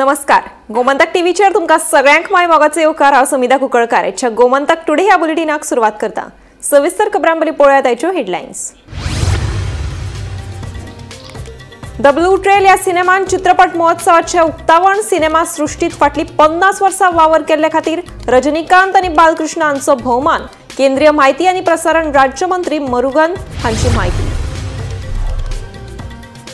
नमस्कार, गोमंतक टीव्हीचेर तुमकां सगळ्यांक my मोगाचो येवकार. हांव समिधा कुंकळकार. आयच्या गोमंतक टुडे ह्या बुलेटिनाक सुरवात करता. सविस्तर खबरां पयलीं पळोवया आयच्यो हेडलायन्स. The blue trail ह्या सिनेमान चित्रपट महोत्सवाचें उक्तावण. सिनेमा सृश्टीत फाटलीं 50 वर्सां वावर केल्ले खातीर रजनीकांत आनी बालकृष्ण हांचो भोवमान. केंद्रीय म्हायती आनी प्रसारण राज्यमंत्री मुरुगन हांची म्हायती.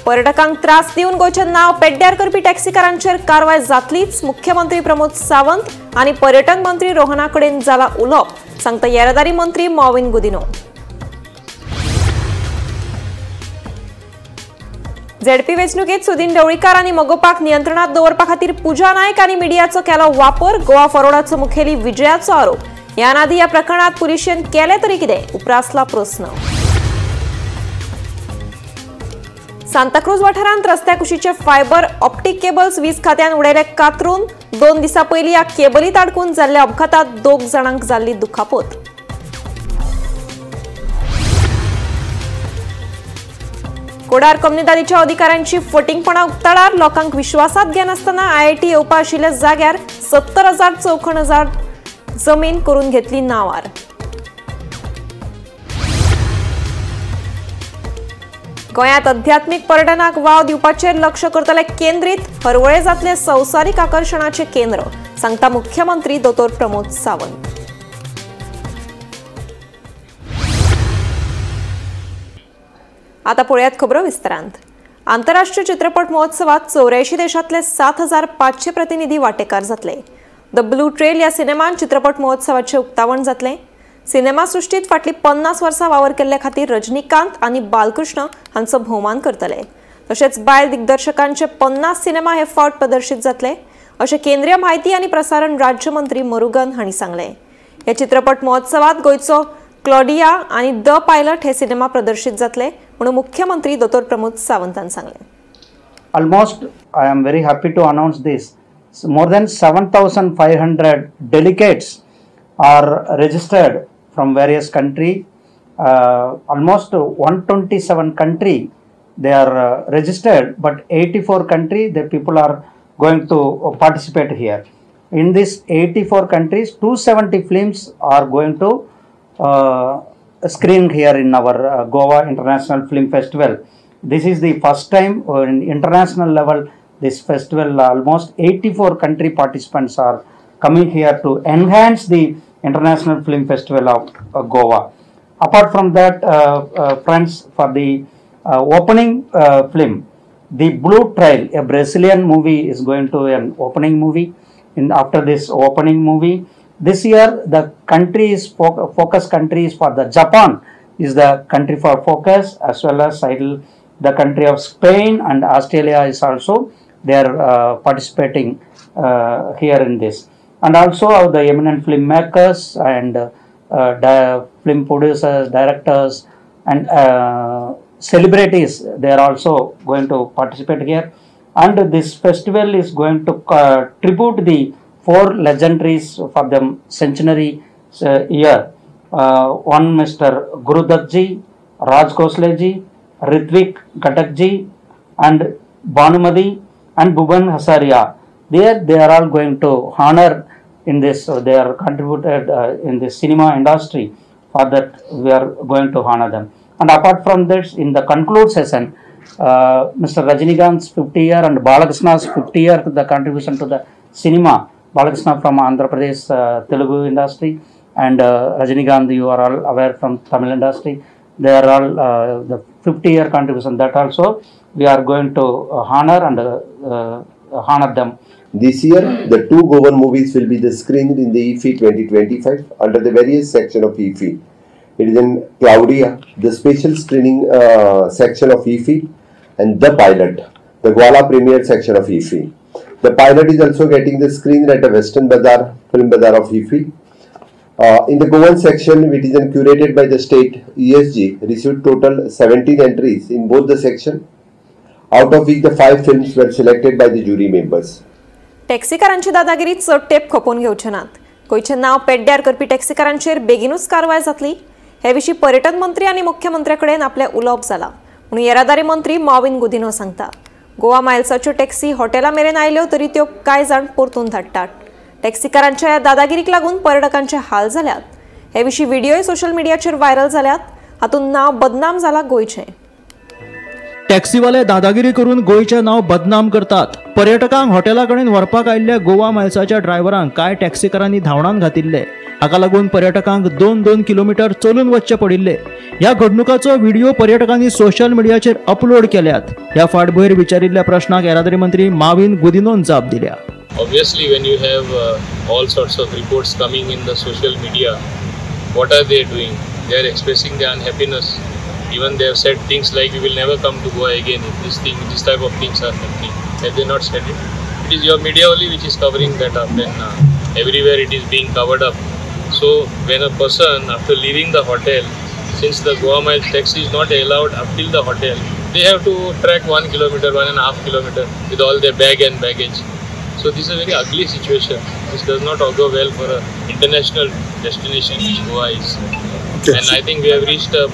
पर्यटकांक त्रास दिवन गोंयचें नांव पेड्ड्यार करपी टॅक्सीकारांचेर कारवाय जातलीच. मुख्यमंत्री प्रमोद सावंत आनी पर्यटन मंत्री रोहना कडेन जाला उलोवप, सांगता येरादारी मंत्री मॉविन गुदिनो. झेडपी वेंचणुकेत सुदिन ढवळीकार आनी मगोपाक नियंत्रणात दवरपा खातीर पूजा नायक आनी मिडियाचो केलो वापर. गोवा फॉरवर्डाचो मुखेली विजयाचो आरोप. ह्यान आदी ह्या प्रकरणात पुलिशेन केलें तरी कितें, उप्रासला प्रस्न. सांताक्रूज वाठारांत रस्त्या कुशीचे फायबर ऑप्टीक केबल्स वीज खात्यान उडयले कातरून. 2 दिसां पयलीं ह्या केबलीत आडकून जाल्ल्या अपघातात 2 जाणांक जाल्ली दुखापत. कोडार कोमुनिदादीच्या अधिकाऱ्यांची फटींगपणा उक्ताडार. लोकांक विश्वासात घेनासतना आयआयटी येवपा आशिल्ल्या जाग्यार 70,000 चौखण हजार जमीन करून घेतली नांवार. गोंयांत अध्यात्मीक पर्यटनाक वाव दिवपाचेर लक्ष करतले केंद्रीत. हरवळे जातले संवसारीक आकर्शणाचे केंद्र, सांगता मुख्यमंत्री दोतोर प्रमोद सावंत. आता पळयात खबरो विस्तारांत. आंतरराष्ट्रीय चित्रपट महोत्सवात 84 देशांतले 7,500 प्रतिनिधी वांटेकार जातले. The blue trail ह्या सिनेमान चित्रपट महोत्सवाचें उक्तावण जातलें. सिनेमा सृश्टीत फाटलीं 50 वर्सां वावर केल्ले खातीर रजनीकांत आनी बालकृष्ण हांचो भोवमान करतले. तशेंच बायल दिग्दर्शकांचे 50 सिनेमा हे फावट प्रदर्शीत जातले, अशें केंद्रीय म्हायती आनी प्रसारण राज्यमंत्री मुरुगन हांणी सांगलें. ह्या चित्रपट महोत्सवात गोंयचो क्लॉडिया आनी the pilot हे सिनेमा प्रदर्शीत जातले म्हणून मुख्यमंत्री दोतोर प्रमोद सावंतान सांगलें. Almost I am very happy to announce this. More than 7,500 delegates are registered from various country. Almost 127 country they are registered, but 84 country the people are going to participate here. In this 84 countries, 270 films are going to screen here in our Goa International Film Festival. This is the first time in international level this festival, almost 84 country participants are coming here to enhance the International Film Festival of Goa. Apart from that, friends, for the opening film, The Blue Trail, a Brazilian movie, is going to an opening movie. In after this opening movie, this year the country is focus countries for the Japan is the country for focus, as well as the country of Spain and Australia is also they are participating here in this. And also the eminent filmmakers and film producers, directors and celebrities, they are also going to participate here. And this festival is going to tribute the 4 legendaries for the centenary year. One Mr. Guru Dutt ji, Raj Khosla ji, Ritwik Ghatak ji and Bhanumati and Bhupen Hazarika. They are all going to honor in this, they are contributed in the cinema industry. For that we are going to honor them. And apart from this, in the conclude session, Mr. Rajinikanth's 50 year and Balakrishna's 50 year the contribution to the cinema. Balakrishna from Andhra Pradesh Telugu industry and Rajinikanth, you are all aware, from Tamil industry. They are all the 50 year contribution, that also we are going to honor and honor them. This year, the 2 Goan movies will be the screened in the IFFI 2025 under the various section of IFFI. It is in Claudia, the special screening section of IFFI, and The Pilot, the Gala premiere section of IFFI. The Pilot is also getting the screen at the Western Bazaar, Film Bazaar of IFFI. In the Goan section, which is curated by the state ESG, received total 17 entries in both the section, out of which the 5 films were selected by the jury members. टॅक्सीकारांची दादागिरी चड tape खपोवन घेवचे नात. गोंयचें नांव पेड्ड्यार करपी टॅक्सीकारांचेर बेगीनूच कारवाय जातली. हे विशीं पर्यटन मंत्री आनी मुख्यमंत्र्या कडेन आपलें उलोवप जालां म्हणून येरादारी मंत्री मॉविन गुदिनो सांगता. गोवा मायल्साच्यो टॅक्सी हॉटेला मेरेन आयल्यो तरी त्यो कांय जाण परतून धाडटात. टॅक्सीकारांच्या ह्या दादागिरीक लागून पर्यटकांचे हाल जाल्यात. हे विशीं व्हिडिओय सोशल मिडियाचेर व्हायरल जाल्यात. हातूंत नांव बदनाम जाला गोंयचें. टॅक्सीवाले दादागिरी करून गोंयचें नांव बदनाम करतात. पर्यटकांक हॉटेला कडेन व्हरपाक आयिल्ल्या गोवा मायल्साच्या ड्रायव्हरांक कांय टॅक्सीकारांनी धांवणान घातिल्ले. हाका लागून पर्यटकांक 2-2 किलोमिटर चलून वचचें पडिल्ले. ह्या घडणुकाचो व्हिडिओ पर्यटकांनी सोशल मिडियाचेर अपलोड केल्यात. ह्या फाटभुंयेर विचारिल्ल्या प्रश्नाक येरादारी मंत्री माविन गुदिनोन जाप दिल्या. Obviously, when you have all sorts of reports coming in the social media, what are they doing? They are expressing their unhappiness. Even they have said things like, "We will never come to Goa again if this type of things are happening." Have they not said it? It is your media only which is covering that up, and everywhere it is being covered up. So when a person after leaving the hotel, since the Goa Miles taxi is not allowed up till the hotel, they have to trek 1 kilometer, 1.5 kilometer with all their bag and baggage. So this is a very ugly situation. This does not augur well for an international destination which Goa is. Okay. And I think we have reached a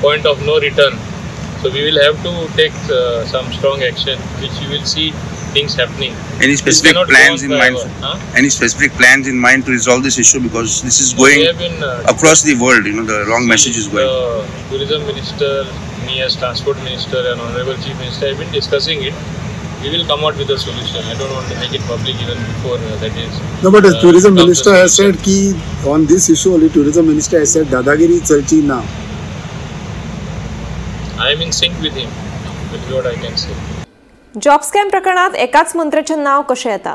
point of no return. So we will have to take some strong action, which you will see things happening. Any specific plans in mind? Huh? Any specific plans in mind to resolve this issue? Because this is going across the world, you know, the wrong message is going. The tourism minister, me as transport minister and honorable chief minister have been discussing it. We will come out with a solution. I don't want to make it public even before that is. No, but the tourism minister has said ki on this issue only tourism minister has said dadagiri chalchi na. I am in sync with him. That is what I can say. Job scam प्रकरणात एकाच मंत्र्याचें नांव कशें येता?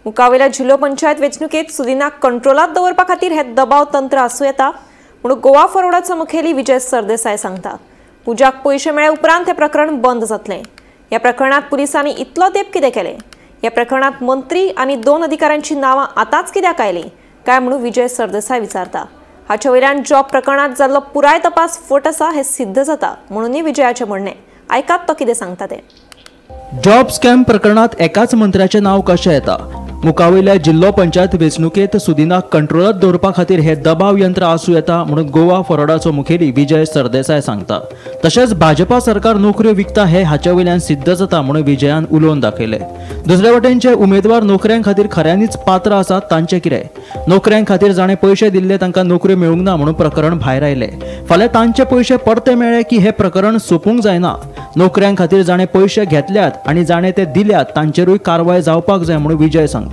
मुखावेल्या जिल्हो पंचायत वेंचणुकेंत सुदिनाक कंट्रोलात दवरपा खातीर हें दबाव तंत्र आसूं येता म्हणून गोवा फॉरवर्डाचो मुखेली विजय सरदेसाय सांगता. पुजाक पयशे मेळ्ळे उपरांत हें प्रकरण बंद जातलें. ह्या प्रकरणात पुलिसांनी इतलो तेंप कितें केलें? ह्या प्रकरणात मंत्री आनी 2 अधिकाऱ्यांची नांवां आतांच कित्याक आयलीं काय म्हणून विजय सरदेसाय विचारता. हाचे वयल्यान जॉब प्रकरणात जाल्लो पुराय तपास फट आसा हें सिद्ध जाता म्हणूनय विजयाचें म्हणणें. आयकात तो कितें सांगता तें. जॉब स्कॅम प्रकरणात एकाच मंत्र्याचें नांव कशें येता? मुखावयल्या जिल्हो पंचायत वेंचणुकेंत सुदिनाक कंट्रोलात दवरपा खातीर हे दबाव यंत्र आसूं येता म्हणून गोवा फॉरवर्डाचो मुखेली विजय सरदेसाय सांगता. तशेंच भाजपा सरकार नोकऱ्यो विकता हे हाचे वयल्यान सिद्ध जाता म्हणून विजयान उलोवन दाखयलें. दुसरे वटेन जे उमेदवार नोकऱ्यां खातीर खऱ्यांनीच पात्र आसात तांचें कितें? नोकऱ्यां खातीर जाणें पयशे दिल्ले तांकां नोकऱ्यो मेळूंक ना म्हणून प्रकरण भायर आयलें. फाल्यां तांचे पयशे परते मेळ्ळे की हें प्रकरण सोंपूंक जायना. नोकऱ्यां खातीर जाणें पयशे घेतल्यात आनी जाणें ते दिल्यात तांचेरूय कारवाय जावपाक जाय म्हणून विजय सांगता.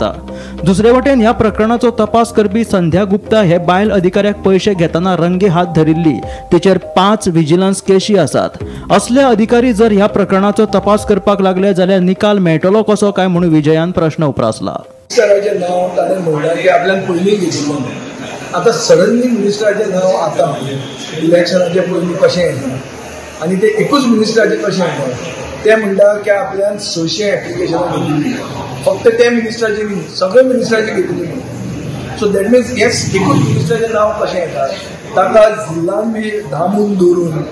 दुसरे वटेन ह्या प्रकरणाचो तपास करपी संध्या गुप्ता हे बायल अधिकाऱ्याक पयशे घेतना रंगे हात धरिल्ली. तिचेर 5 विजिलन्स केशी आसात. असले अधिकारी जर ह्या प्रकरणाचो तपास करपाक लागले जाल्यार निकाल मेळटलो कसो काय म्हणून विजयान प्रश्न उप्रासला. मिनिस्टराचें नांव ताणें म्हणलां की आपल्यान पयलीं घेतिल्लें, आतां सडनली मिनिस्टराचें नांव आतां इलेक्शनाचे पयलीं कशें येता आनी ते एकूच मिनिस्टराचें कशें येता? ते म्हणटा की आपल्यान 600 एप्लिकेशनां घेतिल्लीं, फक्त ते मिनिस्टराचे न्ही, सगळे मिनिस्टराचे घेतिल्ली. सो that means हेच एकूच मिनिस्टराचें नांव कशें येता? ताका जिल्लान बी दामून दवरून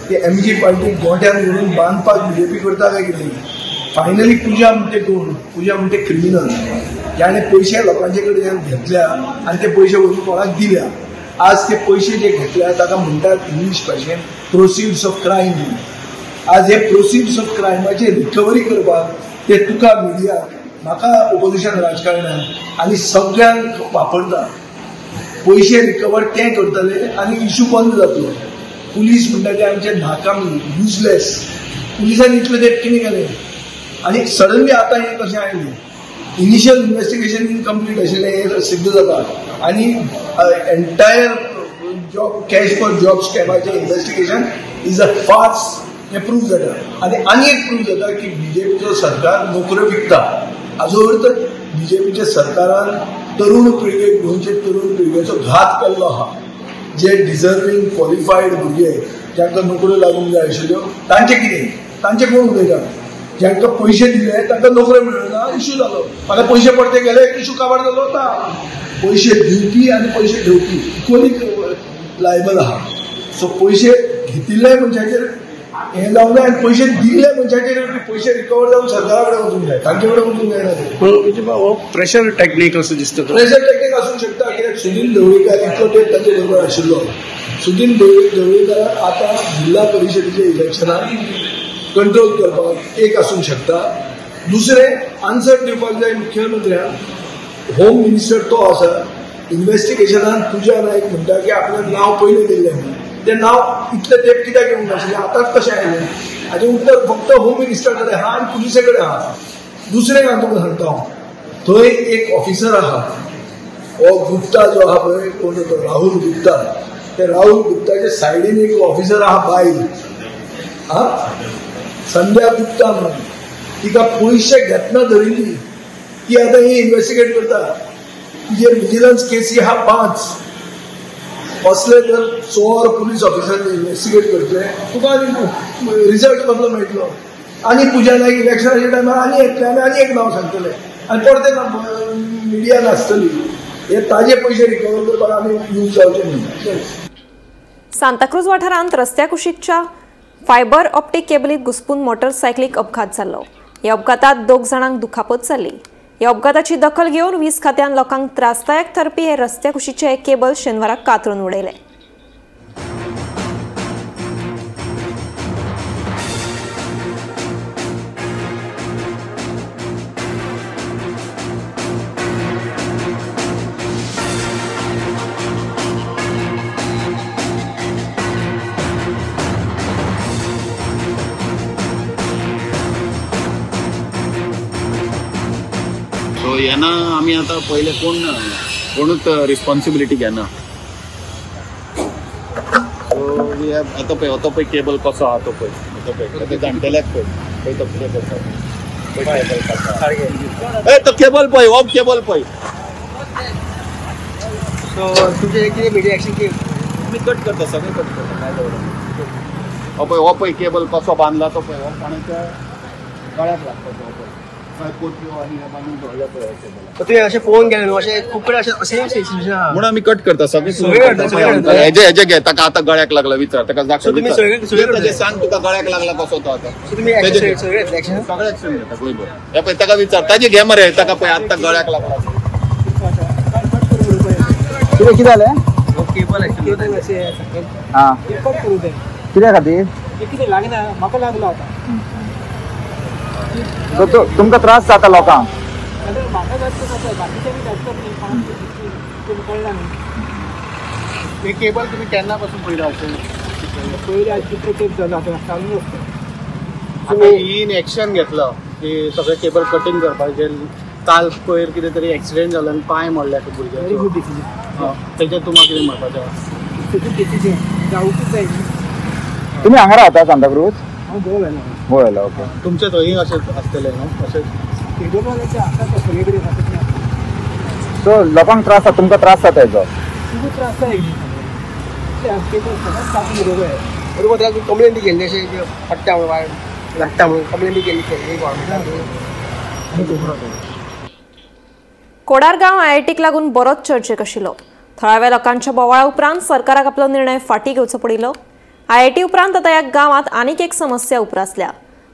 ते एमजी पार्टीक गोट्यान दवरून बांदपाक बीजेपी करता काय कितें? फायनली पुजा म्हणटे कोण? पुजा म्हणटे क्रिमिनल, ज्याणे पयशे लोकांचे कडल्यान घेतल्या आनी ते पयशे वचून कोणाक दिल्या. आज ते पयशे जे घेतल्या ताका म्हणटात इंग्लीश भाशेन प्रोसिड्स ऑफ क्रायम. आज हे प्रोसिड्स ऑफ क्रायमाची रिकवरी करपाक ते तुका मिडिया, म्हाका ओपोजिशन राजकारणान आनी सगळ्यांक वापरता. पयशे रिकवर ते करतले आनी इशू बंद जातलो. पुलीस म्हणटा ते आमचे नाकामी, युजलेस. पुलिसांनी इतले तेंप कितें केलें आनी सडनली आतां हें कशें आयलें? इनिशियल इन्वेस्टिगेशन इनकम्प्लीट आशिल्लें हें सिद्ध जाता आनी entire job cash for job स्कॅमाचें investigation is a farce हें प्रूव जाता. आनी आनी एक प्रूव जाता की बीजेपीचो सरकार नोकऱ्यो विकता. हाजो अर्थ बीजेपीच्या सरकारान तरुण पिळगेक, गोंयचे तरुण पिळगेचो घात केल्लो आहा. जे डिजर्वींग क्वॉलिफायड भुरगे जांकां नोकऱ्यो लागूंक जाय आशिल्ल्यो तांचें कितें? तांचें कोण उलयता? जांकां पयशे दिले तांकां नोकऱ्यो मेळ्ळ्यो ना, इशू जालो. फाल्यां पयशे परते गेले, इशू काबार जालो ना. पयशे दिवपी आनी पयशे घेवपी इक्वली लायबल आहा. सो पयशे घेतिल्ले मनशाचेर हें जावंक जाय आनी पयशे दिल्ले मनशाचेर पयशे रिकवर जावन सरकारा कडेन वचूंक जाय, तांचे कडेन वचूंक जायना. हो प्रेशर टॅक्नीक असो दिसता. प्रेशर टॅक्नीक आसूंक शकता, कित्याक सुनील ढवळीकार इतलो तेंप तांचे बरोबर आशिल्लो. सुनील ढवळीकाराक आतां जिल्हा परिशदेच्या इलेक्शनाक कंट्रोल करपाक एक आसूंक शकता. दुसरें आन्सर दिवपाक जाय मुख्यमंत्र्यान. होम मिनिस्टर तो आसा. इन्वेस्टिगेशनान पुजा नायक म्हणटा की आपलें नांव पयलें दिल्लें म्हणून, तें नांव इतलें तेंप कित्याक येवंक नाशिल्लें, आतांच कशें आयलें? हाजें उत्तर फक्त होम मिनिस्टर कडेन आहा आनी पुलिसे कडेन आहा. दुसरें हांव तुमकां सांगता, हांव थंय एक ऑफिसर आहा, हो गुप्ता जो आहा पळय, कोण तो राहुल गुप्ता, त्या राहुल गुप्ताच्या सायडीन एक ऑफिसर आहा बायल, हा संध्या गुप्ता म्हणून, तिका पयशे घेतना धरिल्ली. ती आतां ही इन्वेस्टिगेट करता. तिजेर विजिलन्स केसी आहा 5. असले जर चोर पुलीस ऑफिसर इन्वेस्टिगेट करतले तुका आनी रिजल्ट कसलो मेळटलो? आनी पुजा नायक इलेक्शनाच्या टायमार आनी येतले आनी आनी एक नांव सांगतले आनी परते मिडियान आसतली. हे ताजे पयशे रिकवर करपाक आमी यूज जावचे न्हय. सांताक्रूज वाठारांत रस्त्या कुशीकच्या फायबर ऑप्टीक केबलीत घुसपून मोटरसायकलीक अपघात जाल्लो. ह्या अपघातात 2 जाणांक दुखापत जाल्ली. ह्या अपघाताची दखल घेवन वीज खात्यान लोकांक त्रासदायक ठरपी हे रस्त्या कुशीचे हे केबल शेनवाराक कातरून उडयले. येना आमी आतां पयले कोण कोणूच रिस्पॉन्सिबिलिटी घेना. सो we have आतां पळय, आतां पळय केबल कसो आहा तो पळय, आतां पळय ते जाणटेल्याक पळय, पळय तो कितें करता, पळय केबल कसो, ए तो केबल पळय, हो केबल पळय. सो तुमचें कितें मिडिया एक्शन आमी कट करता, सगळें कट करता, काय दवरना. हो पळय, हो पळय केबल कसो बांदला तो पळय, हो कोणाच्या गळ्याक लागता तो पळय. तुवें अशें फोन केलें न्हू, अशें खूब कडेन अशें अशें म्हणून आमी कट करता सगळें. हेजे हेजे घे, ताका आतां गळ्याक लागला विचार, ताका दाखय, सांग तुका गळ्याक लागला कसो तो आतां. सगळें एक्शन घेता गोंयभर. हे पळय ताका विचार, ताजे घे मरे, ताका पळय आतां गळ्याक लागला. कितें कितें जालें? कित्या खातीर कितें लागना? म्हाका लागलो आतां. सो तुमकां त्रास जाता लोकांक? म्हाका जाता, बाकीच्या जाता कळना न्ही. हे केबल तुमी केन्ना पासून पयले अशें? पयले आज कितले तेंप जालो आतां चालू आसता. आतां इन एक्शन घेतलो की सगळें केबल कटींग करपाचें. काल पयर कितें तरी एक्सिडेंट जालो आनी पांय मोडले भुरग्याचो. Very good decision. तेजेर तुमकां कितें म्हणपाचें आसा? गुड डिसिजन जावपूच जाय. तुमी हांगा रावता सांताक्रूज? हांव गोवा वेलो. गोवा वेलो, ओके. तुमचे थंय अशें आसतलें न्हू अशें? केबलवाल्याचे आसा सगळे कडेन आसा. सो लोकांक त्रास जाता, तुमकां त्रास जाता हेजो? खूब त्रास जाता. केबल सदांच कापून उडोवंक जाय. बरोबर, ताका कंप्लेन बी केल्ली अशें पडटा म्हणून, वायर लागता म्हणून कंप्लेन बी केल्ली गव्हर्मेंटाक. कोडारगांव आयआयटीक लागून बरोच चर्चेक आशिल्लो. थळाव्या लोकांच्या बोवाळा उपरांत सरकाराक आपलो निर्णय फाटीं घेवचो पडिल्लो. आयआयटी उपरांत आतां ह्या गांवांत आनीक एक समस्या उप्रासल्या.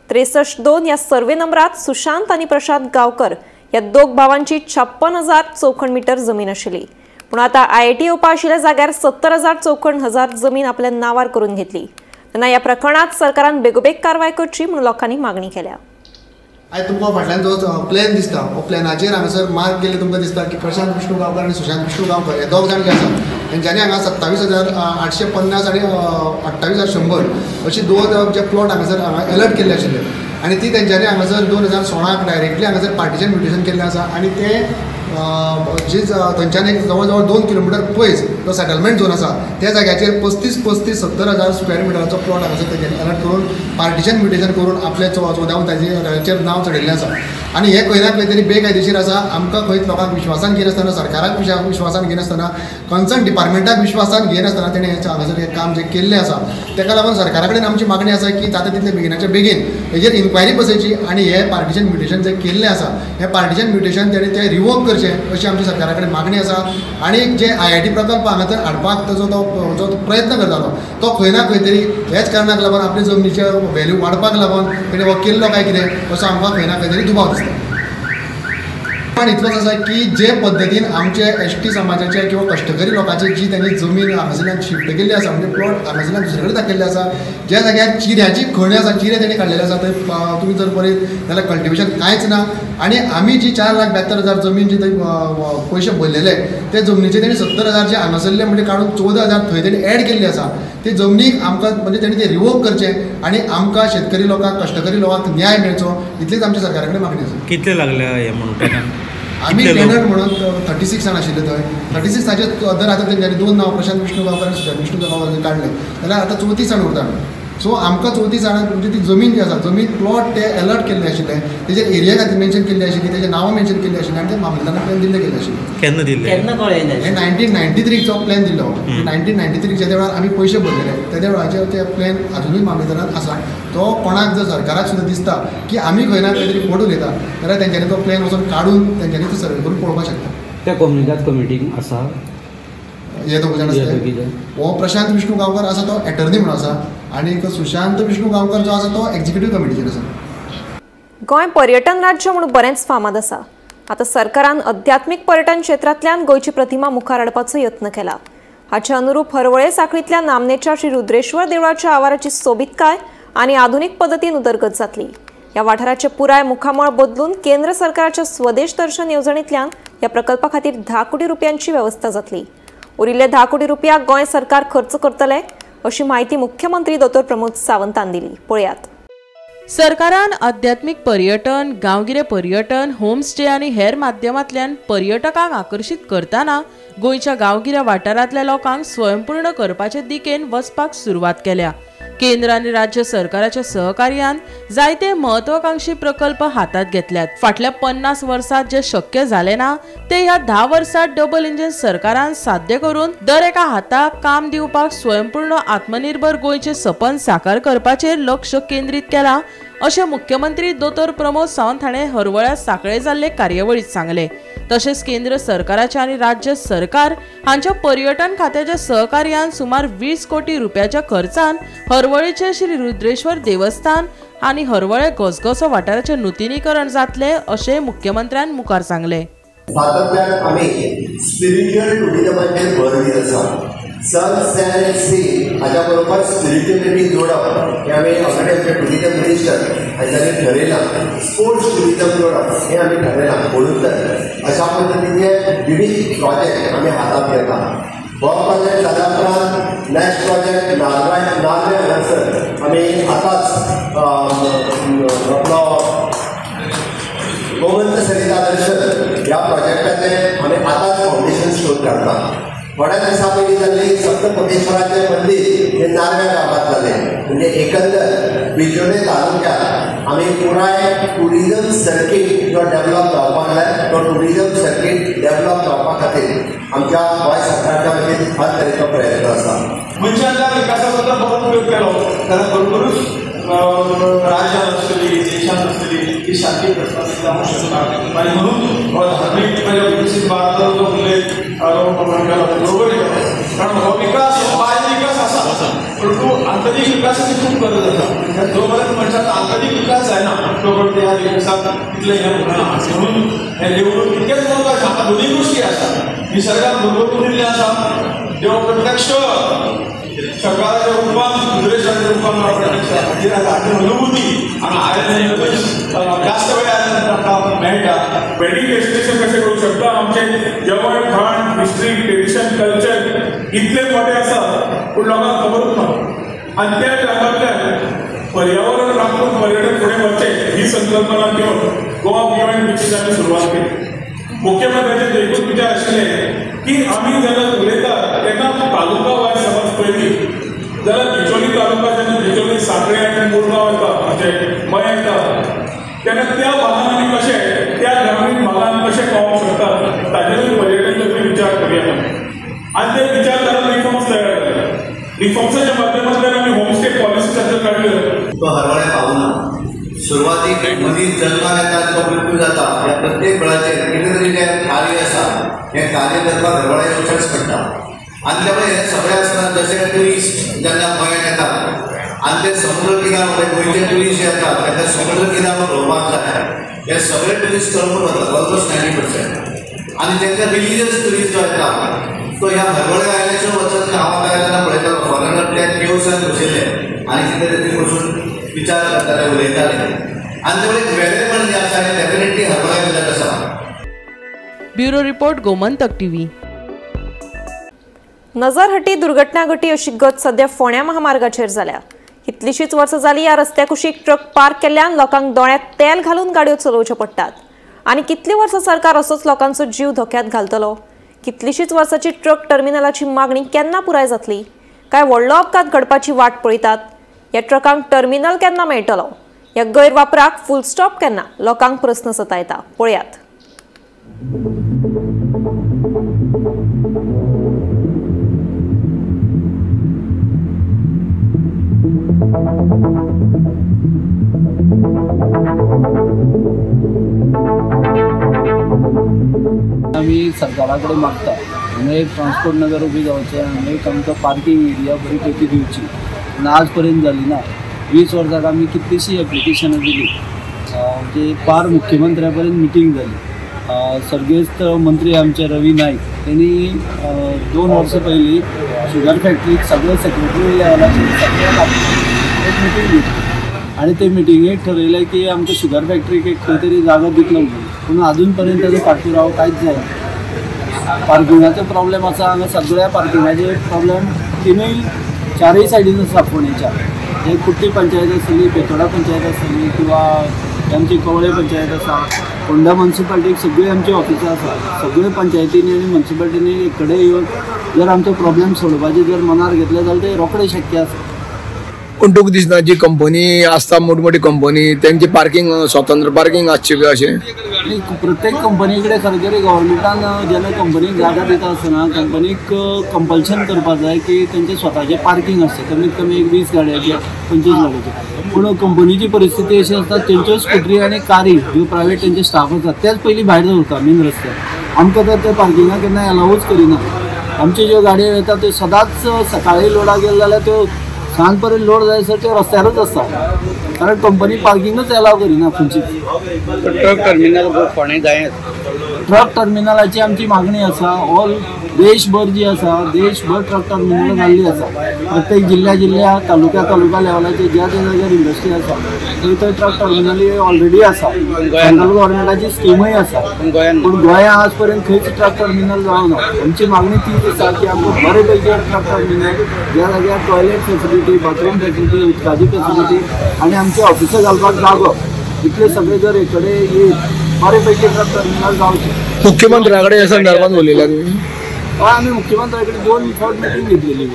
63-2 ह्या सर्वे नंबरात सुशांत आनी प्रशांत गांवकर ह्या दोग भावांची 56,000 चौखण मीटर जमीन आशिल्ली. पूण आतां आयआयटी येवपा आशिल्ल्या जाग्यार 70,000 चौखण हजार जमीन आपल्या नांवार करून घेतली. तेन्ना ह्या प्रकरणांत सरकारान बेगोबेग कारवाय करची म्हणून लोकांनी मागणी केल्या. आयज तुमकां फाटल्यान जो प्लॅन दिसता हो प्लॅनाचेर हांगासर मार्क केल्ले तुमकां दिसता की प्रशांत विष्णू गांवकर आनी सुशांत विष्णू गांवकर हे दोग जाण जे आसा तेंच्यांनी हांगा 27,850 आनी 28,100 अशी दोन जे प्लॉट हांगासर हांगा एलर्ट केल्ले आशिल्ले आनी ती तेंच्यांनी हांगासर 2016 डायरेक्टली हांगासर पार्टिशन म्युटेशन केल्लें आसा आनी ते जी थंयच्यान एक जवळ जवळ 2 किलोमिटर पयस जो सेटलमेंट झोन आसा त्या जाग्याचेर 35, 35, 70,000 स्क्वेअर मिटराचो प्लॉट हांगासर तेंच्यांनी अलर्ट करून पार्टिशन म्युटेशन करून आपले 14 ताजेर नांव चडयल्लें आसा आनी हें खंय ना खंय तरी बेकायदेशीर आसा. आमकां खंयच लोकांक विश्वासान घेनासतना, सरकाराक विश्वासान घेनासतना, कन्सर्न डिपार्टमेंटाक विश्वासान घेनासतना तेणें हांगासर हें काम जें केल्लें आसा ताका लागून सरकारा कडेन आमची मागणी आसा की जाता तितले बेगिनाच्या बेगीन हेजेर इन्क्वायरी बसयची आनी हें पार्टिशन म्युटेशन जें केल्लें आसा हें पार्टिशन म्युटेशन तेणें तें रिवोक करचें अशी आमची सरकारा कडेन मागणी आसा. आनी जे आयआयटी प्रकल्प हांगासर हाडपाक ताजो तो जो प्रयत्न करतालो तो खंय ना खंय तरी ह्याच कारणाक लागून आपली जमनीचे व्हॅल्यू वाडपाक लागून तेणें हो केल्लो काय कितें असो आमकां खंय ना खंय तरी दुबाव दिसता. पण इतलोच आसा की जे पद्दतीन आमचे एस टी समाजाचे किंवा कश्टकरी लोकांची जी त्यांनी जमीन हांगासरल्यान शिफ्ट केल्ली आसा, म्हणजे प्लॉट हांगासरल्यान दुसरे कडेन दाखयल्ले आसा, ज्या जाग्यार चिऱ्याची खणी आसा, चिरे तेणी काडलेले आसा, थंय तुमी जर पळयत जाल्यार कल्टिवेशन कांयच ना. आनी आमी जी 4,72,000 जमीन जी थंय पयशे भरलेले ते जमनीचे तेणी 70,000 जे हांगासरले म्हणजे काडून 14,000 थंय तेणी एड केल्ली आसा. ते जमनीक आमकां म्हणजे तेणी ते रिवोक करचें आनी आमकां शेतकरी लोकांक कश्टकरी लोकांक न्याय मेळचो इतलीच आमच्या सरकारा कडेन मागणी आसा. कितले लागले हे म्हणून आमी टेनर म्हणून 36 जाण आशिल्ले थंय 36 ताचे दर आतां तेंच्यांनी 2 नांव प्रशांत विष्णू गांवकर आनी सुशांत विष्णू गांवकर काडले जाल्यार आतां 34 जाण उरता. सो आमकां 34 जाणांक म्हणजे ती जमीन जी आसा जमीन प्लॉट ते अलर्ट केल्ले आशिल्ले, तेजेर एरिया खातीर मेन्शन केल्ली आशिल्ली, तेजे नांवां मेन्शन केल्ली आशिल्ली आनी ते मामलेदारान प्लॅन दिल्ले गेल्ले आशिल्ले. केन्ना दिल्ले? केन्ना कळ्ळें? हे 1993चो प्लॅन दिल्लो. 1993 ज्या वेळार आमी पयशे भरलेले त्या वेळाचेर ते प्लॅन अजुनूय मामलेदारान आसा. तो कोणाक जर सरकाराक सुद्दां दिसता की आमी खंय ना खंय तरी फोट उलयता जाल्यार तेंच्यांनी तो प्लॅन वचून काडून तेंच्यांनी तो सर्वे करून पळोवपाक शकता. त्या कोमुनिदाद कमिटीक आसा हे दोग जाण आसले. हो प्रशांत विष्णू गांवकर आसा तो एटर्नी म्हणून आसा आनी सुशांत विष्णू गांवकर जो आसा तो एक्झिक्युटीव कमिटीचेर आसा. गोंय पर्यटन राज्य म्हणून बरेंच फामाद आसा. आतां सरकारान अध्यात्मीक पर्यटन क्षेत्रांतल्यान गोंयची प्रतिमा मुखार हाडपाचो यत्न केला. हाचे अनुरूप हरवळे साखळींतल्या नामनेच्या श्री रुद्रेश्वर देवळाच्या आवाराची सोबीतकाय आनी आधुनीक पद्दतीन उदरगत जातली. ह्या वाठाराचें पुराय मुखामळ बदलून केंद्र सरकाराच्या स्वदेश दर्शन येवजणेंतल्यान ह्या प्रकल्पा खातीर 10 कोटी रुपयांची वेवस्था जातली. उरिल्ले 10 कोटी रुपया गोंय सरकार खर्च करतले अशी माहिती मुख्यमंत्री दोतोर प्रमोद सावंतान दिली. पळयात. सरकारान आध्यात्मिक पर्यटन, गांवगिरे पर्यटन, होमस्टे आनी हेर माध्यमांतल्यान पर्यटकांक आकर्शीत करतना गोंयच्या गांवगिऱ्या वाठारांतल्या लोकांक स्वयंपूर्ण करपाचे दिकेन वचपाक सुरवात केल्या. केंद्र आनी राज्य सरकाराच्या सहकार्यान जायते महत्वाकांक्षी प्रकल्प हातात घेतल्यात. फाटल्या 50 वर्सात जे शक्य जाले ना ते ह्या 10 वर्सात डबल इंजिन सरकारान साध्य करून दर एका हाताक काम दिवपाक स्वयंपूर्ण आत्मनिर्भर गोंयचे सपन साकार करपाचेर लक्ष केंद्रीत केला अशें मुख्यमंत्री दोतोर प्रमोद सावंत हाणें हरवळ्या सांखळे जाल्ले कार्यावळीत सांगलें. तशेंच केंद्र सरकाराच्या आनी राज्य सरकार हांच्या पर्यटन खात्याच्या सहकार्यान सुमार 20 कोटी रुपयाच्या खर्चान हरवळेचे श्री रुद्रेश्वर देवस्थान आनी हरवळे घसघसो वाठाराचें नुतनीकरण जातलें अशें मुख्यमंत्र्यान मुखार सांगलें. सातत्यान आमी स्पिरिच्युअल टुरिजमाचेर भर दीत आसा. सन सॅन सी हाच्या बरोबर स्पिरिच्युअलिटी जोडप हें आमी ऑलरेडी आमचे टुरिजम मिनिस्टर हांच्यांनी ठरयलां. स्पोर्ट्स टुरिजम जोडप हें आमी ठरयलां. म्हणून तर अशा पद्दतीचे विविध प्रोजेक्ट आमी हातांत घेतला. हो प्रोजेक्ट जाल्या उपरांत नॅक्स्ट प्रोजेक्ट नार्वे हांगासर आमी आतांच आपलो गोमंत सरिता दर्शन ह्या प्रोजेक्टाचें आमी आतांच फावंडेशन स्टोन काडटा. थोड्या दिसां पयलीं जाल्ली सप्तकोटेश्वराचें मंदीर हें नार्व्या गांवांत जालें. म्हणजे एकंदर बिजोले तालुक्यात आमी पुराय टुरिजम सर्कीट जो डेवलप जावपाक जाय तो टुरिजम सर्कीट डेवलप जावपा खातीर आमच्या गोंय सरकारच्या वतीन हर तरेचो प्रयत्न आसा. मनशाच्या विकासाचो जर बरो उपयोग केलो जाल्यार बरोबरूच राज्यान आसतली, देशान आसतली ही शांती प्रस्थापीत जावंक शकता. आनी म्हणून हो धार्मीक विकसीत भारताचो जो उल्लेख केला बरोबर, कारण हो विकास हो बाह्य विकास आसा परंतु आंतरीक विकासाची खूब गरज आसा. जो पर्यंत मनशाचो आंतरीक विकास जायना तो पर्यंत ह्या विकासाक तितलें हें उरना. म्हणून हें देवूळ तितकेंच म्हत्वाचें. हांगा दोनूय गोश्टी आसा. निसर्गान भरभरून दिल्लें आसा, देव प्रत्यक्ष सरकाराच्या रुपान रुद्रेश्वराच्या रुपान प्रत्यक्ष हाजीर आसा. हाची अनुभूती हांगा आयले जास्त वेळ आयल्या आमकां मेळटा. वेडिंग डेस्टिनेशन कशें करूंक शकता. आमचें जेवण खाण, हिस्ट्री, ट्रेडिशन, कल्चर इतले मोठे आसा पूण लोकांक खबरूच ना. आनी त्या टायमांतल्यान पर्यावरण राखून पर्यटन फुडें वचचें ही संकल्पना घेवन गोवा बियॉन्ड बिचीस आमी सुरवात केली. मुख्यमंत्र्याचे एकूच विचार आशिल्ले की आमी जेन्ना उलयतात तेन्ना तालुका वायज समज पयली जाल्यार बिचोली तालुका जेन्ना बिचोली सांखळे आनी मुरगांव येता म्हणजे मयें येता तेन्ना त्या भागान आमी कशें त्या ग्रामीण भागान कशें पावोवंक शकता ताजेरूय पर्यटन तकली विचार करुया. आनी ते विचार जाल्यार रिफॉर्म्स तयार जाले. रिफॉर्म्साच्या माध्यमांतल्यान आमी होमस्टे पॉलिसी ताचेर काडल्यो. तो हरवळे पावना. सुरवातीक मनीस जल्माक येता तो मृत्यू जाता ह्या प्रत्येक वेळाचेर कितें तरी जें कार्य आसा हें कार्य करपाक हरवळे येवचेंच पडटा. आनी त्यामुळे हें सगळें आसतना जशें ट्युरिस्ट जेन्ना गोंयांत येता आनी ते समुद्र किनार म्हणजे गोंयचे टुरिस्ट जे येतात तांकां समुद्र किनार भोंवपाक जाय. हे सगळे टुरिस्ट कळपून वतात ऑलमोस्ट 90%. आनी तांकां रिलिजियस टुरिस्ट जो येता तो ह्या हरवळे आयल्याचेर वचत हांव आतां येतना पळयतालो फॉरेनर त्या केव्सान बशिल्ले आनी कितें तरी बसून विचार करताले, उलयताले आनी तेवढे एक वेगळेपण जें आसा हें डेफिनेटली हरवळ्या भितर आसा. Bureau report, Gomantak TV. नजरहटी दुर्घटना घटी अशी गत सध्या फोण्या महामार्गाचेर जाल्या. कितलीशीच वर्सां जाली ह्या रस्त्या कुशीक ट्रक पार्क केल्ल्यान लोकांक दोळ्यांत तेल घालून गाडयो चलोवच्यो पडटात. आनी कितली वर्सां सरकार असोच लोकांचो जीव धोक्यांत घालतलो? कितलीशीच वर्सांची ट्रक टर्मिनलाची मागणी केन्ना पुराय जातली? काय व्हडलो अपघात घडपाची वाट पळयतात? ह्या ट्रकांक टर्मिनल केन्ना मेळटलो? ह्या गैरवापराक फुल स्टॉप केन्ना? लोकांक प्रस्न सतायता. पळयात. आमी सरकारा कडेन मागता हांगा एक ट्रान्सपोर्ट नगर उबी जावचें, हांगा एक आमकां पार्कींग एरिया बरी पैकी दिवची. पूण आज पर्यंत जाली ना. 20 वर्सां आमी कितलीशीं एप्लिकेशनां दिली, म्हणजे पार मुख्यमंत्र्या पर्यंत मिटींग जाली. सर्गेस्त मंत्री आमचे रवी नायक त्यांनी 2 वर्सां पयलीं शुगर फॅक्टरीक सगळे सेक्रेटरी लेवलाचेर सगळ्यांक एक मिटींग घेतली आनी ते मिटिंगेक ठरयलें की आमकां शुगर फॅक्टरीक एक खंय तरी जागो दितलो म्हणून. पूण अजून पर्यंत ताजो पाठपुरावो कांयच जायना. पार्किंगाचो प्रॉब्लेम आसा हांगा, सगळ्या पार्किंगाचे प्रॉब्लेम तिनूय चारूय सायडीन आसा फोंडेच्या. एक कुट्टी पंचायत आसतली, बेतोडा पंचायत आसतली किंवा आमची कवळे पंचायत आसा, फोंडा म्युनिसिपालिटीक सगळीं आमची ऑफिसां आसा. सगळे पंचायतींनी आनी म्युनिसिपालिटींनी एक कडेन येवन जर आमचो प्रॉब्लेम सोडोवपाचें जर मनार घेतलें जाल्यार तें रोखडें शक्य आसा. पूण तुका दिसना जी कंपनी आसता मोठी मोठी कंपनी तेंची पार्किंग स्वतंत्र पार्किंग आसची बी अशें? प्रत्येक कंपनी कडेन खरें तरी गव्हर्मेंटान जेन्ना कंपनीक जागा दिता आसतना कंपनीक कंपल्शन करपाक जाय की तेंचें स्वताचें पार्किंग आसचें, कमीत कमी एक 20 गाडयांचें 25 गाडयांचें. पूण कंपनीची परिस्थिती अशी आसता तेंच्यो स्कुटरी आनी कारी ज्यो प्रायवेट तेंचे स्टाफ आसा तेच पयलीं भायर दवरता मेन रस्त्यार. आमकां तर ते पार्किंगाक केन्ना एलावूच करिना. आमच्यो ज्यो गाडयो येता त्यो सदांच सकाळीं लोडाक गेले जाल्यार त्यो सांज पर्यंत लोड जायसर ते रस्त्यारूच आसता, कारण कंपनी पार्किंगूच एलाव करिना खंयचीच. ट्रक टर्मिनल फोंडें जाय. ट्रक टर्मिनलाची आमची मागणी आसा. ऑल देशभर जी आसा देशभर ट्रक टर्मिनल जाल्ली आसा. प्रत्येक जिल्ल्या जिल्ल्या तालुक्या तालुका लेवलाचेर ज्या ज्या जाग्यार इंडस्ट्री आसा थंय थंय ट्रक टर्मिनल ऑलरेडी आसा. सेंट्रल गव्हर्मेंटाची स्किमूय आसा. पूण गोंया आज पर्यंत खंयच ट्रक टर्मिनल जावना. आमची मागणी तीच आसा की आमकां बरे पैकी ट्रक टर्मिनल ज्या जाग्यार टॉयलेट फेसिलिटी, बाथरूम फेसिलिटी, उदकाची फेसिलिटी आनी आमचे ऑफिसां घालपाक जागो इतले सगळे जर एक कडेन येत बरे पैकी ट्रक टर्मिनल जावचें. मुख्यमंत्र्या कडेन ह्या संदर्भात उलयला तुमी? हय, आमी मुख्यमंत्र्या कडेन 2 फावट मिटींग घेतलेली.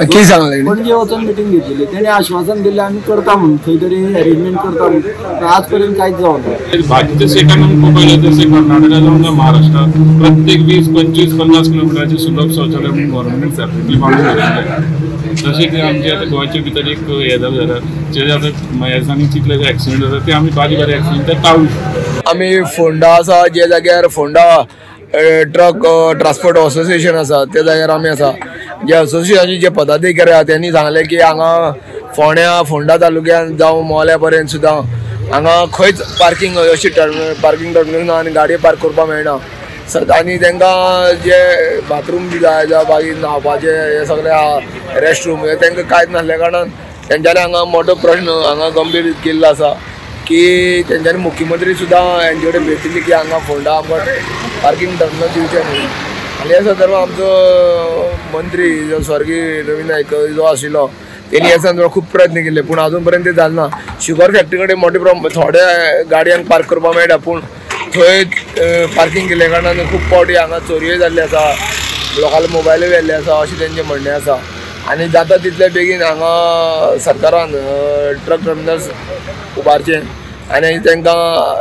कितें सांगलें? पणजे वचून मिटींग घेतलेली. तेणी आश्वासन दिलें आमी करता म्हणून, खंय तरी अरेंजमेंट करता म्हणून. आज पर्यंत कांयच जावना. बाकीच्या स्टेटान आमकां पळयलें जशें कर्नाटका जावं महाराष्ट्रात प्रत्येक 20, 25, 50 किलोमिटराचेर सुलभ शौचालय म्हणून गव्हर्मेंट सेपरेटली बांदून दवरिल्लें. तशें ते आमचे आतां गोंयचे भितर एक हें जालें जाल्यार जे आतां ह्या दिसांनी चितले जे एक्सिडंट जाता ते आमी बारीक बारीक एक्सिडंट ते टाळूं शकता. आमी फोंडा आसा जे जाग्यार फोंडा ट्रक ट्रान्सपोर्ट असोसिएशन आसा त्या जाग्यार आमी आसा. जे असोसिएशनाचे जे पदाधिकारी आसा त्यांनी सांगलें की हांगा फोंड्या फोंडा तालुक्यान जावं मोल्या पर्यंत सुद्दां हांगा खंयच पार्किंग अशी पार्किंग टर्मिनल ना आनी गाडयो पार्क करपाक मेळना. आनी तांकां जे बाथरूम बी जाय जावं मागीर न्हांवपाचें हें सगळें रेस्ट रूम हें तांकां कांयच नासल्या कारणान तेंच्यांनी हांगा मोठो प्रश्न हांगा गंभीर केल्लो आसा की तेंच्यांनी मुख्यमंत्री सुद्दां हेंचे कडेन भेटिल्ली की हांगा फोंडा आमकां पार्किंग टर्मिनल दिवचें न्हू. आनी ह्या संदर्भात आमचो मंत्री जो स्वर्गीय रवी नायक जो आशिल्लो तेणी ह्या संदर्भात खूब प्रयत्न केले पूण आजून पर्यंत ते जालें ना. शुगर फॅक्टरी कडेन मोठे प्रमाण थोड्या गाडयांक पार्क करपाक मेळटा पूण थंय पार्किंग केल्ल्या कारणान खूब फावटी हांगा चोरयो जाल्ली आसा, लोकांले मोबायलूय व्हेल्ले आसा अशें तेंचें म्हणणें आसा. आनी जाता तितले बेगीन हांगा सरकारान ट्रक टर्मिनल्स उबारचें आनी तांकां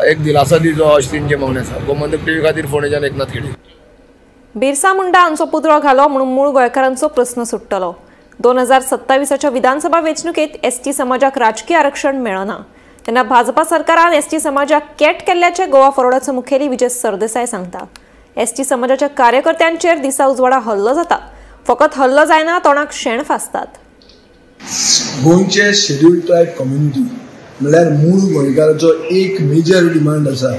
एक दिलासो दिवचो अशें तेंचें मागणें आसा. गोमंतक टीव्ही खातीर फोंडेच्यान एकनाथ खेडे. बिरसा मुंडा हांचो पुतळो घालो म्हणून मूळ गोंयकारांचो प्रस्न सुट्टलो. 2027च्या विधानसभा वेंचणुकेत एसटी समाजाक राजकीय आरक्षण मेळना तेन्ना भाजपा सरकारान एसटी समाजाक कॅट केल्ल्याचें गोवा फॉरवर्डाचो मुखेली विजय सरदेसाय सांगता. एसटी समाजाच्या कार्यकर्त्यांचेर दिसा उजवाडा हल्लो जाता. फकत हल्लो जायना, तोंडाक शेण फासतात. गोंयचे शेड्यूल ट्रायब कम्युनिटी म्हणल्यार मूळ गोंयकाराचो एक मेजर डिमांड आसा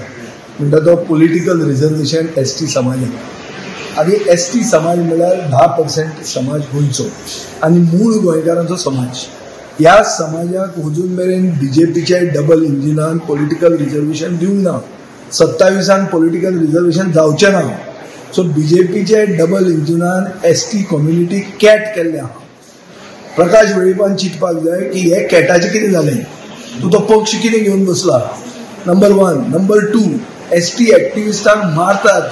म्हणटा तो पॉलिटिकल रिजर्वेशन एस टी समाजाक. आनी एस टी समाज म्हणल्यार 10% समाज गोंयचो आनी मूळ गोंयकारांचो समाज. ह्या समाजाक अजून मेरेन बीजेपीच्या डबल इंजिनान पॉलिटिकल रिजर्वेशन दिवंक ना. 27 पॉलिटिकल रिजर्वेशन जावचें ना. सो बीजेपीच्या डबल इंजिनान एस टी कम्युनिटी कॅट केल्ले आहा. प्रकाश वेळीपान चिंतपाक जाय की हे कॅटाचें कितें जालें, तूं तो पक्ष कितें घेवन बसला. नंबर 1. नंबर 2, एस टी एक्टिविस्टांक मारतात,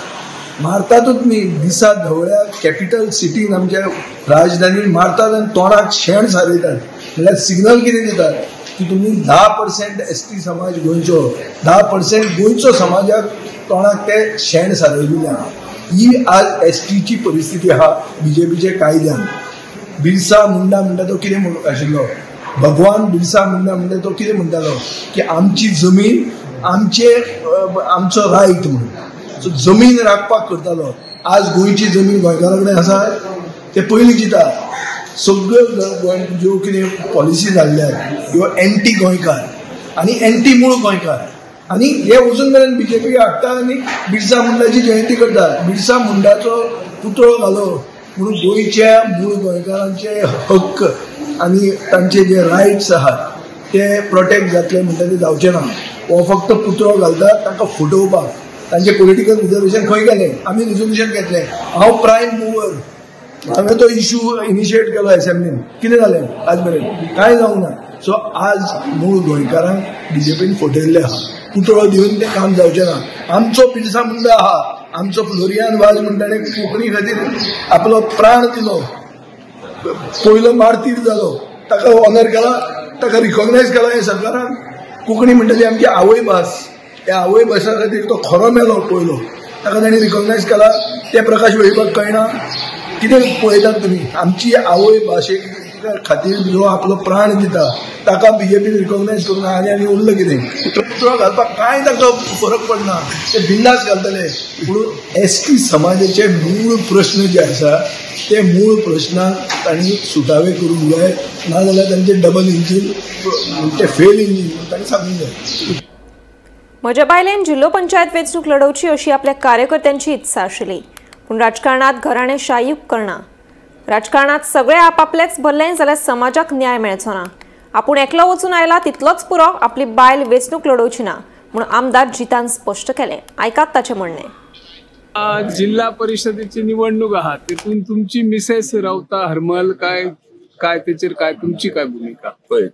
मारतातूच न्ही, दिसा धवळ्या कॅपिटल सिटीन आमच्या राजधानीन मारतात आनी तोंडाक शेण सारयतात. म्हणल्यार सिग्नल कितें दितात की तुमी 10% एस टी समाज गोंयचो, 10% गोंयचो समाजाक तोंडाक ते शेण सारयलें आहा. ही आज एस टीची परिस्थिती आहा बीजेपीच्या कायद्यान. बिरसा मुंडा म्हणटा तो कितें म्हणूंक आशिल्लो, भगवान बिरसा मुंडा म्हणटा तो कितें म्हणटालो की आमची जमीन आमचे आमचो रायट म्हणून. सो जमीन राखपाक करतालो. आज गोंयची जमीन गोंयकारां कडेन आसा ते पयलीं चिंता. सगळ्यो गोंय ज्यो कितें पॉलिसी जाल्ल्या ह्यो एंटी गोंयकार आनी एंटी मूळ गोंयकार. आनी हे अजून मेरेन बीजेपी हाडटा आनी बिरसा मुंडाची जयंती करतात. बिरसा मुंडाचो पुतळो घालो म्हणून गोंयच्या मूळ गोंयकारांचे हक्क आनी तांचे जे रायट्स आहात ते प्रोटेक्ट जातले म्हणटा ते जावचे ना. हो फक्त पुतळो घालता तांकां फटोवपाक. तांचे पॉलिटिकल रिजर्वेशन खंय गेलें? आमी रिजोल्युशन घेतलें. हांव प्रायम मुवर, हांवें तो इशू इनिशिएट केलो एसेंब्लीन. कितें जालें आज मेरेन? कांय जावंक ना. सो आज मूळ गोंयकारांक बीजेपीन फटयल्लें आहा. पुतळो दिवन तें काम जावचें ना. आमचो बिरसा मुंडा आहा, आमचो फ्लोरियान वाज म्हणटा ताणें कोंकणी खातीर आपलो प्राण दिलो, पयलो मार्तीर जालो, ताका ऑनर केला, ताका रिकॉग्नायज केला हे सरकारान. कोंकणी म्हणटा ती आमची आवयभास, ह्या आवयभाशा खातीर तो खरो मेलो पयलो, ताका ताणें रिकॉग्नायज केला. तें प्रकाश वेळीपाक कळना. कितें पळयतात तुमी? आमची आवय भाशे खातीर जो आपलो प्राण दिता ताका बीजेपीन रिकॉग्नायज करूंक ना. आनी आनी उरलें कितें? पुतळो घालपाक कांय ताका फरक पडना, ते बिंदास घालतले. पूण एस टी समाजाचे मूळ प्रश्न जे आसा ते मूळ प्रश्नाक तांणी सुटावे करूंक जाय, नाजाल्यार तांचे डबल इंजीन ते फेल इंजीन तांणी सांगूंक जाय. म्हज्या बायलेन जिल्लो पंचायत वेंचणूक लढोवची अशी आपल्या कार्यकर्त्यांची इत्सा आशिल्ली, पूण राजकारणात घराणेशाही उपकरणां. राजकारणात सगळे आपापलेच भरले जाल्यार समाजाक न्याय मेळचो ना. आपूण एकलो वचून आयला तितलोच पुरो, आपली बायल वेंचणूक लढोवची ना म्हणून आमदार जितान स्पष्ट केलें. आयकात ताचें म्हणणें. जिल्हा परिषदेची निवडणूक आहा तितून तुमची मिसेस रावता हरमल काय काय तेचेर काय तुमची काय भूमिका? पळय,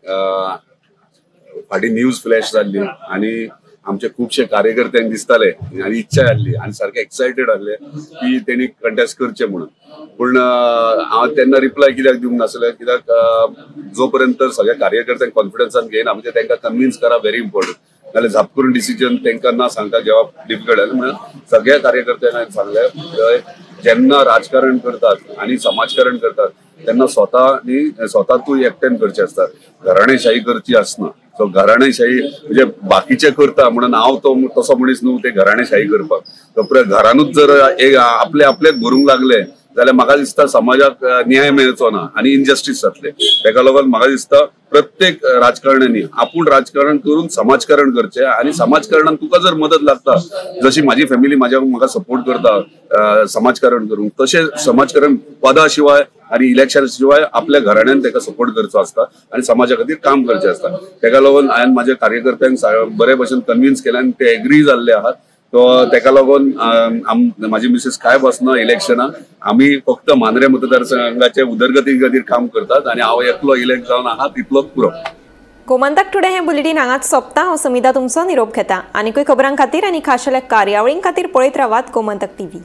फाटीं न्यूज फ्लॅश जाल्ली आनी आमचे खुबशे कार्यकर्त्यांक दिसताले आनी इच्छा जाल्ली आनी सारके एक्सायटेड आहले की तेणी कंटेस्ट करचे म्हणून. पूण हांव तेन्ना रिप्लाय कित्याक दिवंक नासलें, कित्याक जो पर्यंत सगळ्या कार्यकर्त्यांक कॉन्फिडन्सान घेयना, म्हणजे तांकां कन्विन्स करप व्हेरी इम्पॉर्टंट. नाल्यार झाप करून डिसिजन तांकां ना सांगता घेवप डिफिकल्ट जालें. म्हणून सगळ्या कार्यकर्त्यांक हांवें सांगलें, जेन्ना राजकारण करतात आनी समाजकारण करतात तेन्ना स्वता न्ही स्वता तूं एकट्यान करचें आसता, घराणेशाही करची आसना. सो घराणेशाही म्हणजे बाकीचे करता म्हणून हांव तो तसो मनीस न्हू ते घराणेशाही करपाक. तो घरानूच जर एक आपले आपलेच भरूंक लागले जाल्यार म्हाका दिसता समाजाक न्याय मेळचो ना आनी इनजस्टीस जातले. तेका लागून म्हाका दिसता प्रत्येक राजकारण्यांनी आपूण राजकारण करून समाजकारण करचें आनी समाजकारणान तुका जर मदत लागता, जशी म्हाजी फॅमिली म्हाका सपोर्ट करता समाजकारण करूंक, तशें समाजकारण पदा शिवाय आनी इलेक्शन शिवाय आपल्या घराण्यान तेका सपोर्ट करचो आसता आनी समाजा खातीर काम करचें आसता. तेका लागून हांवें म्हाज्या कार्यकर्त्यांक बरे भशेन कन्विन्स केलें आनी ते एग्री जाल्ले आहात. तो तेका लागून म्हाजी मिसेस काय बसना इलेक्शनाक, आमी फक्त मांद्रे मतदारसंघाचे उदरगती खातीर काम करतात आनी हांव एकलो इलेक्ट जावन आहा तितलोच पुरो. गोमंतक टुडे हें बुलेटीन हांगाच सोंपता. हांव समिता तुमचो निरोप घेता. आनीकूय खबरां खातीर आनी खाशेल्या कार्यावळीं खातीर पळयत रावात गोमंतक टीव्ही.